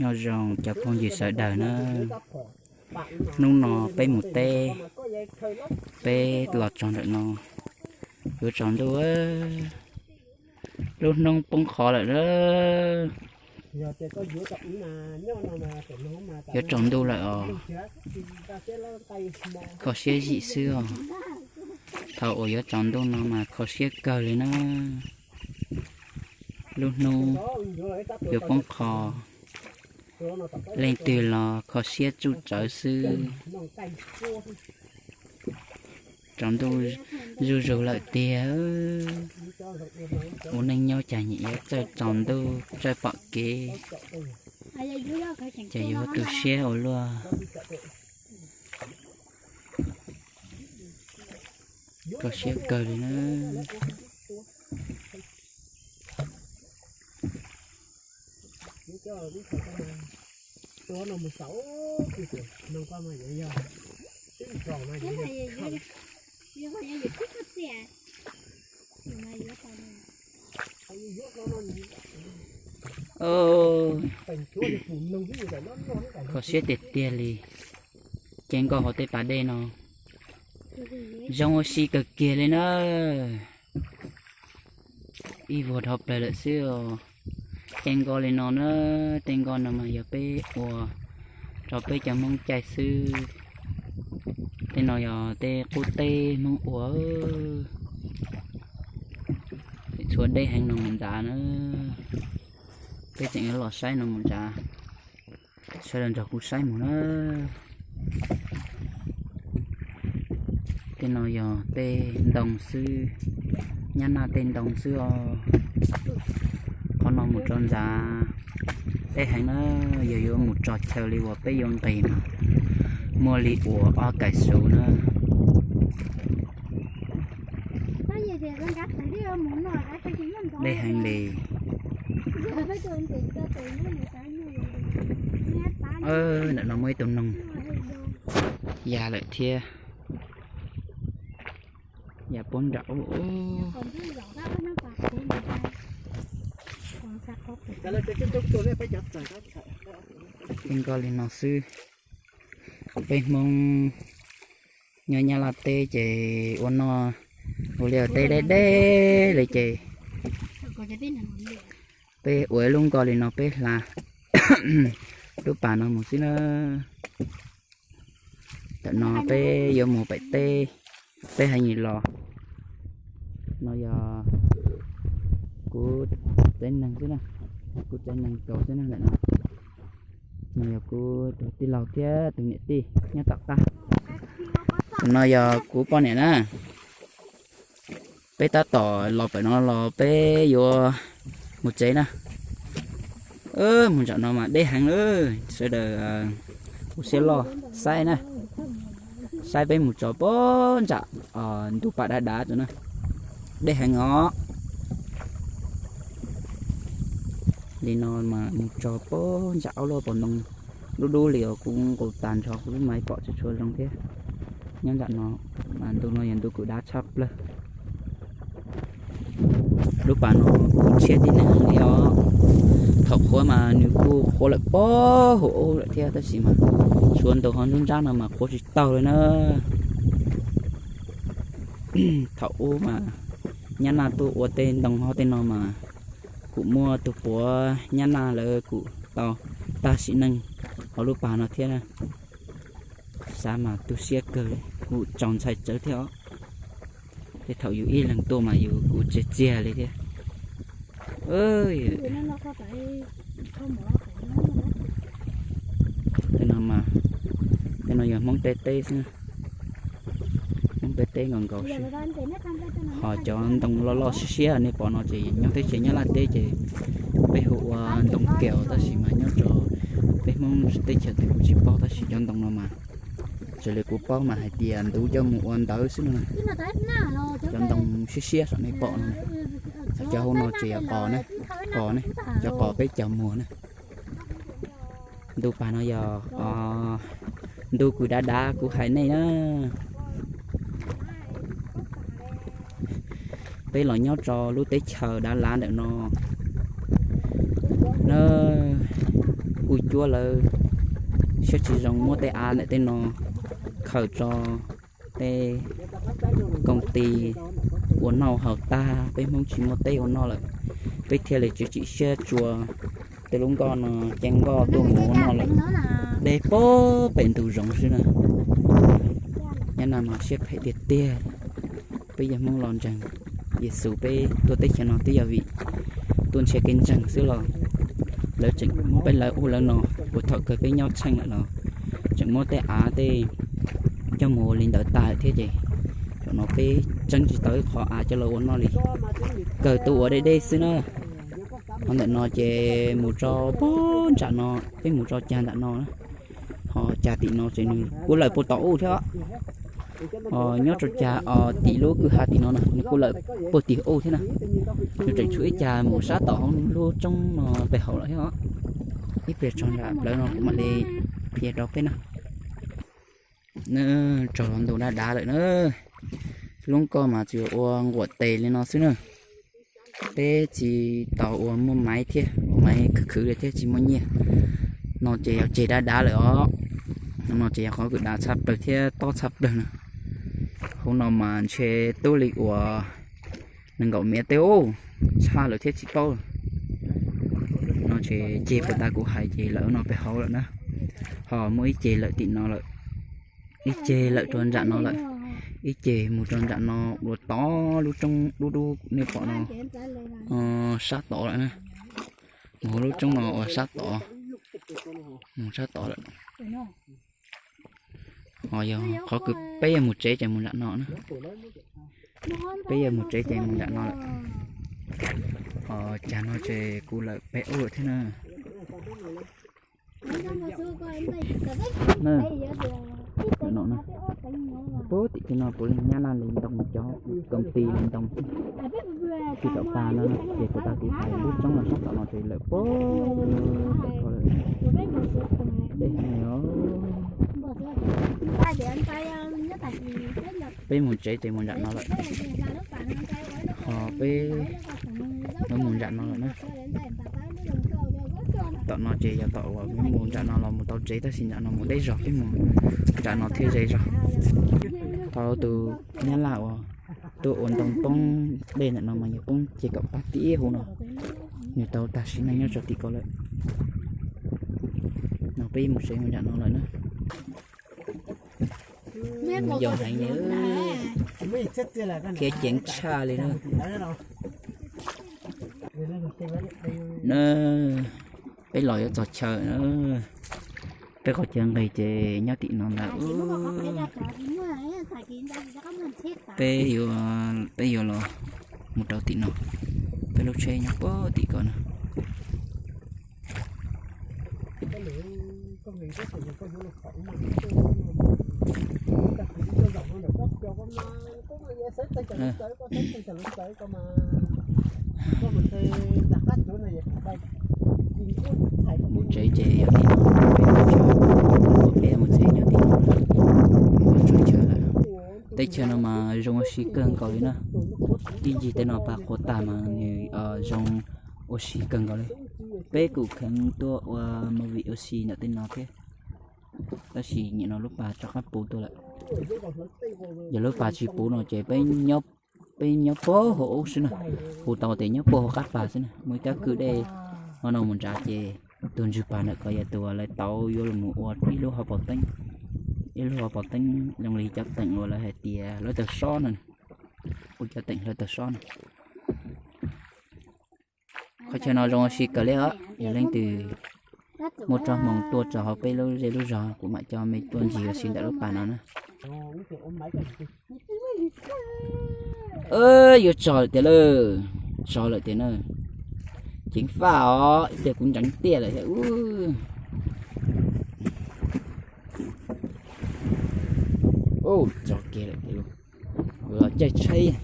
Nyob zoo cov phooj ywg sawv daws na, hnub no peb mus teb, peb los txog ntawm no, yuav tsaus ntuj, lub hnub poob qho lawm na, yuav tsaus ntuj lawm os. Kho siab zim xwb os, thaum uas yuav tsaus ntuj no mas kho siab kawg li na. Lub hnub yuav poob qho, leej twg los kho siab tsuj tsawv xwb. Tsaus ntuj zuj zus lawm tiag. Ua neej nyob cas nyiam yuav txawj tsaus ntuj txawj pom kev, ces yuav tu siab ua luaj. Kho siab kawg li na. Kho siab tiag tiag li, ces nkoj hauv tej pas dej no zoo ua si kawg kiag li na. Ib vuag dhau plaws lawm xwb os. Tej nkoj li no na, tej nkoj no mas yog peb ua rau peb cov Hmoob caij xwb. Tej no yog tej qub teb Hmoob ua. Txhua deb heev no mus nrad na. Peb tseem los saib no mus nrad. Sawv daws nrog kuv saib mus na. Tej no yog tej ntoo xwb, Nyab Naj tej ntoo xwb os. Qhov no mus tso ntsav deb heev na, yog yuav mus tso chaw li uas peb yuav nqis mas muaj li uas ob kaim suv na. Deb heev li. Ntawm no muaj ib tug noog ya lawm thiab. Ya puag nram ub. Tej nkoj li no xwb. Peb Hmoob nyob Nyab Laj teb ces ua noj ua li teb deb deb li ces peb ua ib lub nkoj li no peb hla lub pas no mus xwb na. Ntawm no peb yuav mus pem teb, peb haj yam los. No yog kuv tsev neeg xwb na, kuv tsev neeg kaus xwb na ntawm no. No yog kuv tus tij laug thiab tus niam tij nyob tom qab. Tus no yog kuv poj niam na. Peb tab tom los pem no los peb yuav mus tsev na. Mus nram no mas deb heev lawm, sawv daws ua siab loj saib na, saib peb mus tso puag nram ntug pas dav dav tus na, deb heev os. Li no mas mus tso puag nram ub lub pob ntoo dub dub li os, kuv nqus tas nrho kuv twb mam pom tsis tshua zoo thiab. Nyob nram no mas ntu no yog ntu kuj dav tshaj plaws. Lub pas no kuj tshiab tib neeg li os. Thaum qhuav mas nws kuj qhuav lawm puag hauv ub lawm thiab tab sis mas tshuav ntau hauv nruab nrab no mas qhuav tsis tau li na. Thaum ub mas Nyab Naj tuaj ua tej ntoo hauv tej no mas kuj muaj tus puav Nyab Naj lawv kuj tau tag sim neej hauv lub pas no thiab na. Xav mas tu siab kawg li, kuj tsaus ntshai tsawv thiab os. Tej thaum yus ib leeg tuaj mas yus kuj txiag txiag li thiab. Tej no mas, tej no yog Hmoob tej teb xwb, Hmoob tej teb nkaus nkaus xwb. Ho cov ntoo loj loj siab siab nej pom no ces nyob teb chaws Nyab Laj teb ces peb hu ua ntoo kaus tab sis mas nyob rau peb Hmoob teb chaws twg kuv tsis paub tab sis cov ntoo no mas raws li kuv paub mas hais tias ntuv coj mus ua ntawv xwb no. Cov ntoo siab siab saum nej pom no, cov hauv no ces yog qos ne, qos ne, cov qos peb cog muag na. Ntu pas no yog ntu kuj dav dav kuv hais nej na. Peb los nyob rau lub teb chaws dav dav ntawm no na, kuj cuab lawv siab tsis zoo muab tej av ntawm tej no khaws tso tej koom tis ua noj haus tag, peb Hmoob tsis muaj teb ua noj lawm, peb thiaj li tsis tsim siab tsuas tej lub nkoj no, cev nkoj tuaj mus ua noj lawm. Deb puag pem ntug zoov xwb na. Nyob no mas siab phem tiag tiag. Peb yog Hmoob los ntseeg Yexus, peb tuaj teb chaws no twb yog vim tuaj nrhiav kev ntseeg xwb los lawv tseem muab peb lawv ub lawv no, ua thaum kawg peb nyob tsheej lawm los tseem muab tej av tej coj mus ua li ntawd tag lawm thiab ces zaum no peb tseeb tsis tau ib qho av coj los ua noj li. Kawg tuaj ua deb deb xwb na. Ho ntawm no ces mus rau puag nram no, peb mus rau cag nram no na. Ho cag tim no ces nws kuj lawm puag tom ub thiab. Ho nyob rau cag tim lub kwj ha tim no na, nws kuj lawm puag tim ub thiab na. Nws tseem tshuav ib cag mus sab tom hauv lub roob no pem hauv lawm thiab os. Ib pliag tso nram plawv no kuv mam li qhia rau peb na. Tsaus los ntuj dab dav lawm na. Lub nkoj mas tsuas ua nquam tes li no xwb na. Peb tsis tau ua muaj maiv thiab, ua maiv khwv khwv li thiab tsis muaj nyiaj. No ces yog tseg dab dav lawm os. No ces yog qhov kws dav tshaj plaws thiab tob tshaj plaws na. Hauv no mas ntshe tub li uas nees nkaum mev tej ub, tshaj lawm thiab tsis paub. No ces ceg puas tas kuv hais ces lawm no pem hauv lawm na. Ho muaj ib ceg lawm tim no lawm, ib ceg lawm rau nram no lawm, ib ceg mus rau nram no uas tod lub roob dub dub nej pom no, sab tod lawm na. Mus hauv lub roob no uas sab tod, mus sab tod lawm. Ho yog qhov kws peb yuav mus tsev ces mus nram no na. Peb yuav mus tsev ces mus nram no lawm. Ho cag no ces kuv lawm peb ub lawm thiab na. Puag tim tej no puav leej Nyab Laj li ntoo, cov koom tis li ntoo, tsis tau tas no ces puas tas kuv hais lub roob no sab tom no ces lawm puag tim ko lawm. Deb heev os. Peb mus tsev ces mus nram no lawm. Ho peb yuav mus nram no lawm na. Tom no ces yog tom uas mus nram no los mus tau tsev tab sis nram no mus deb zog, peb mus nram no thiaj ze zog. Thaum tus Nyab Laj uas tuaj ua ntoo poob dej ntawm no mas yog poob ceg kaum pab tib hauv no, nws tau tag sim neej nyob rau tim ko lawm. No peb mus tsev mus nram no lawm na. Mus yos heev li, khiav ceev tshaj li na. Na, peb los yuav txog chaw na. Peb qhov chaw nqis ces nyob tim no ntag. Peb yuav, peb yuav los mus rau tim no, peb lub tsheb nyob puag tim ko na. Mus tsev ces yog li no, peb mus tsev nyob tim no, mus txog chaw lawm. Teb chaws no mas zoo ua si kawg nkaus li na. Ib ncig tej no pas quav tag mas nws zoo ua si kawg nkaus li. Peb kuj kheev tuaj ua movie ua si ntawm tej no thiab, tab sis nim no lub pas rov qab puv tuaj lawm. Yog lub pas tsis puv no ces peb nyob puag hauv ub xwb na, hu tau tias nyob puag hauv qab pas xwb na. Muaj ib kab kwj dej hauv no mus nrad ces tus ntswg pas ntawm ko yog tus uas lawv tau yuav los mus ua ib lub hauv paus teeb, ib lub hauv paus teeb zoo li cov teem uas lawv hais tias hlawv taws sob no, ua cov teem hlawv taws sob no. Qhov chaw no zoo ua si kawg li os, yog leej twg muaj tsob hmoov tuaj rau hauv peb lub zej lub zog kuv mam coj mej tuaj ncig ua si ntawm lub pas no na. Yuav tso lawm tiag lauj, tso lawm tiag na. Ceev faj os, ib pliag kuv ntseev tiaj lawm thiab. Tso kiag lawm tiag lauj. Los caij tsheb,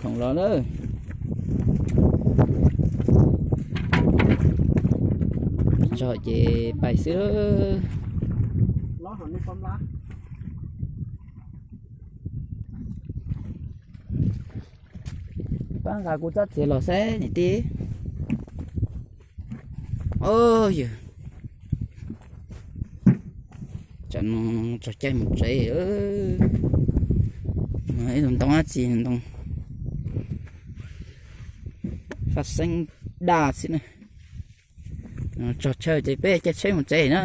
khoom los lawm. Tso ces pais xwb. Pab nqa kuv txoj txiav los saib niam tij. Os yog, tsam no tso caij mus tsev. Ib tug ntoo dab tsi, ntoo faj xeeb daj xwb na. Tso chaw ces peb caij tsheb mus tsev na.